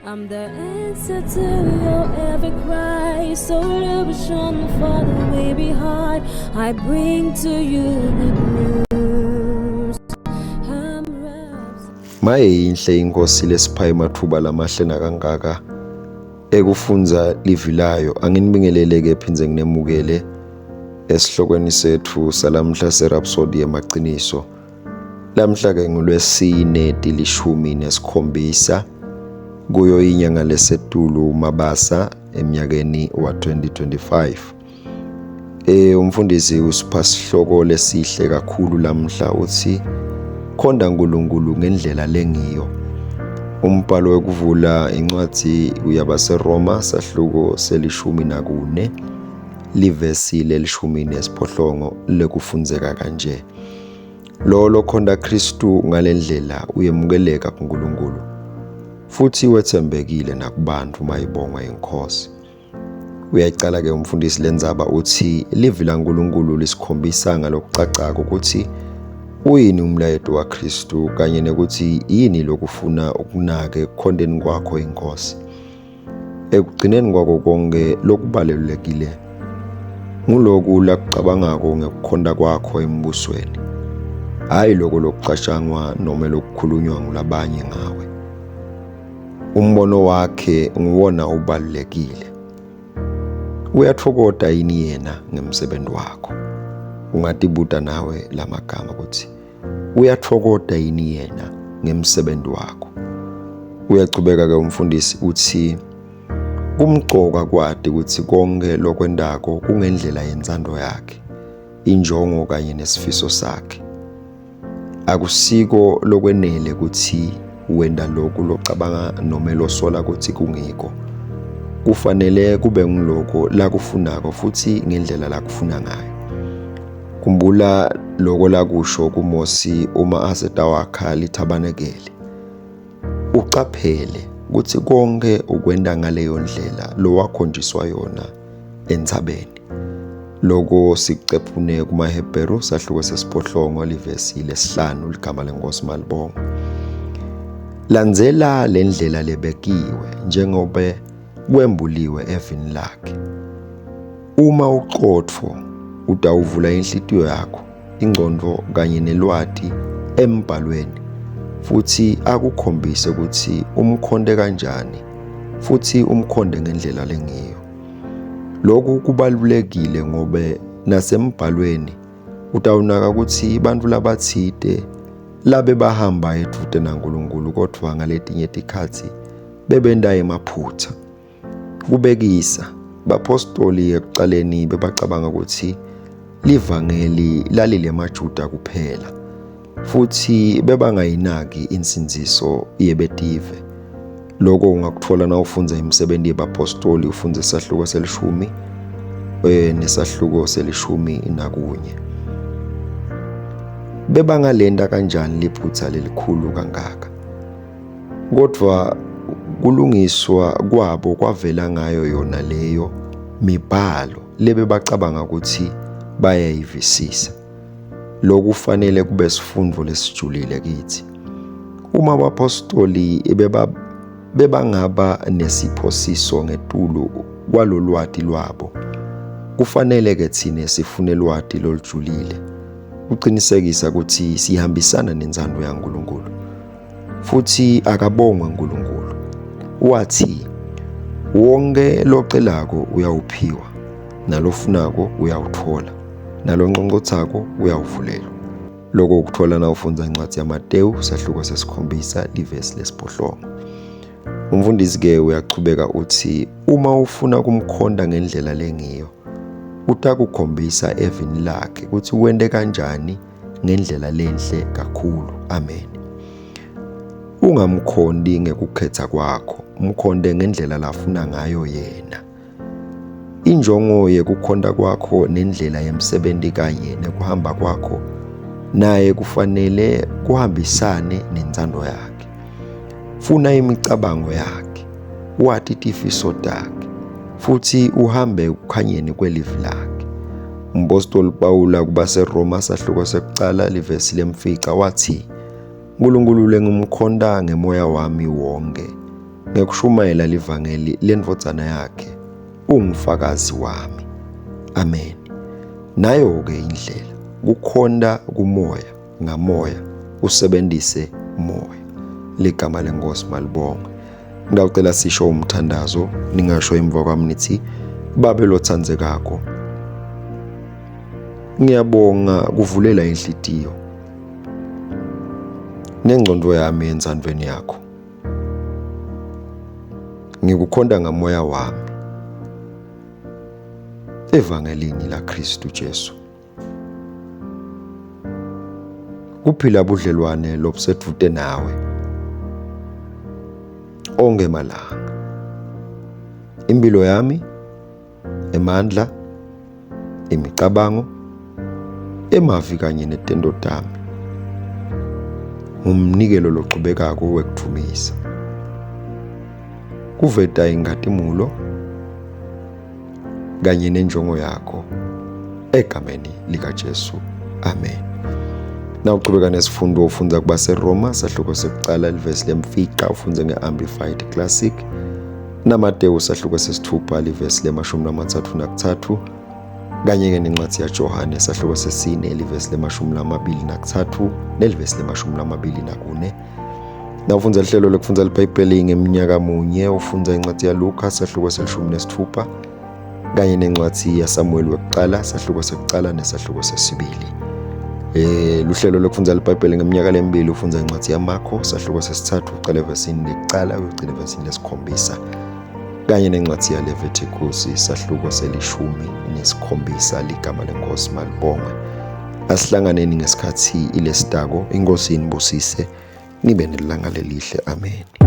I'm the answer to your every cry, solution for the weary heart. I bring to you good news. I'm wrapped. Maye yinhle inkosi lesipha emathuba lamahle nakangaka ekufundza livi layo. Anginibingelele ke phindze nginemukele esihlokweni sethu salamhla seRhapsody yemaqiniso. Lamhla ke ngolwesine 17 kuyo inyanga lesetulu Mabasa eminyakeni wa-2025. Umfundisi usipha sihloko lesihle kakhulu lamhla uthi khonda uNkulunkulu ngendlela lengiyo. Umbhalo wekuvula incwadi kuyabaseRoma sahluko se-14 livesi le-18 lekufundzeka kanje. Lo lokhonda Kristu ngalendlela uyemukeleka kuNkulunkulu futhi wethembekile nakubantu mayibongwa inkosi. Uyayicala ke umfundisi lenzaba uthi livi laNkulunkulu lisikhombisa ngalokucacako ukuthi uyini umlayeto waKristu kanye nekuthi yini lokufuna ukunake ekukhondeni kwakho inkosi. Ekugcineni kwako konke lokubalulekile nguloku lakucabangako ngekukhonta kwakho embusweni, hhayi loko lokucatshangwa noma lokukhulunywa ngulabanye ngawe. Umbono wakhe nguwona ubalulekile. Uyathokoda yini yena ngemsebenzi wakho? Ungatibuta nawe lamagama ukuthi uyathokoda yini yena ngemsebenzi wakho? Uyachubeka ke umfundisi uthi kumcoka kwati ukuthi konke lokwendako kungendlela yentsando yakhe, injongo kanye nesifiso sakhe. Akusiko lokwenele ukuthi wenda lokhu locabanga noma losola ukuthi kungiko. Kufanele kube ngiloko lakufunako futhi ngendlela lakufuna ngayo. Khumbula loko lakusho kuMosi uma asetawakha lithabanekele. Ucaphele ukuthi konke ukwenda ngaleyo ndlela lowakhonjiswa yona entsabeni. Loko sikucephune kumaHebheru sahluko sesiphohlongo livesi lesihlanu ligama lenkosi malibongo. Landzela le ndlela lebekiwe njengobe kwembuliwe evini lakhe. Uma uqotfo utawuvula inhlitiyo yakho, ingcondvo kanye nelwati embhalweni futhi akukhombise ukuthi umkhonde kanjani futhi umkhonde ngendlela lengiyo. Lokhu kubalulekile ngobe nasembhalweni utawunaka ukuthi bantfu labatsite labe bahamba edvute naNkulunkulu kodvwa ngaletinye tikhatsi bebenta emaphutha. Kubekisa, bapostoli ekucaleni bebacabanga ukuthi livangeli lalilemaJuda kuphela futhi bebangayinaki insindziso yebetive. Lokho ungakuthola nawufundza imisebenzi yebapostoli ufundze isahluko selishumi nesahluko se-11. Bebangalenta kanjani liphutha lelikhulu kangaka? Kodwa kulungiswa kwabo kwavela ngayo yona leyo mibhalo lebebacabanga ukuthi bayayivisisa. Lokhu kufanele kube sifundo lesijulile kithi. Uma abapostoli bebangaba nesiphosiso ngetulu kwalolwati lwabo, kufanele ke thine sifune lwati lolujulile uqinisekisa ukuthi sihambisana nentsando yaNkulunkulu. Futhi akabongwe uNkulunkulu. Wathi wonke locelako uyawuphiwa, nalofunako uyawuthola, nalonqonqothako uyawuvulelwa. Lokho ukuthola nawufundza incwadi yaMatewu sahluko 7 livesi 8. Umfundisi ke uyachubeka uthi uma ufuna kumkhonda ngendlela lengiyo utakukhombisa evini lakhe ukuthi wente kanjani ngendlela lenhle kakhulu. Amen. Ungamkhondi ngekukhetha kwakho, umkhonde ngendlela lafuna ngayo yena. Injongo yekukhonta kwakho nendlela yemsebenzi kanye nekuhamba kwakho naye kufanele kuhambisane nentsando yakhe. Funa imicabango yakhe, wati tifiso takhe, futhi uhambe ekukhanyeni kwelivi lakhe. Umpostoli Pawula kubaseRoma sahluko sekucala livesi lemfica wathi, uNkulunkulu lengimkhonta ngemoya wami wonke. Ngekushumayela livangeli lendvodzana yakhe ungufakazi wami. Amen. Nayo-ke indlela kukhonta kumoya ngamoya usebenzise moya. Ligama lenkosi malibongwe. Ngawucela sisho umthandazo ningasho emva kwami nithi Babe lothandzekako ngiyabonga kuvulela inhlitiyo nengcondo yami entsandvweni yakho. Ngikukhonta ngamoya wami evangelini laKristu Jesu. Kuphila budlelwane lobusedvute nawe onke malanga. Impilo yami, emandla, imicabango, emavi kanye netento tami ngumnikelo lochubekako wekudvumisa. Kuveta inkhatimulo kanye nenjongo yakho egameni likaJesu. Amen. Nawuchubeka nesifundo ufundza kubaseRoma sahluko sekucala livesi lemfica ufundze nge-Amplified Classic naMatewu sahluko sesithupha livesi 33 kanye-ke nencwadi yaJohane sahluko sesine livesi 23 nelivesi 24. Nawufundza lihlelo lokufundza liBhayibheli ngeminyaka munye ufundza incwadi yaLuka sahluko 16 kanye nencwadi yaSamuel wekuqala sahluko sekuqala nesahluko sesibili. Luhlelo lokufundza liBhayibheli ngeminyaka lemibili ufundza incwadi yaMarko sahluko sesithathu uqala evesini lekuqala uyogcina evesini lesikhombisa kanye nencwadi yaLevitikusi sahluko 17 ligama lenkosi malibongwe. Asihlanganeni ngesikhathi ilesitako inkosi inibusise nibe nelanga lelihle. Amen.